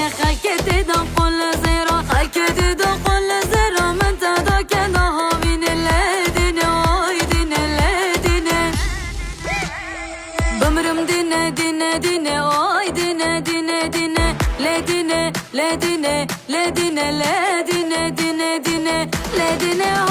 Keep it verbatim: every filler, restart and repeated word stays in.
Xelkê tê de qul zêra, xelkê tê de qul zêra, min te da kenda havînê lê dînê, oy dînê, lê dînê. Bimrim dînê, dînê, dînê, oy dînê, dînê, dînê, lê dînê, lê dînê, lê dînê, lê dînê, dînê, dînê, lê dînê.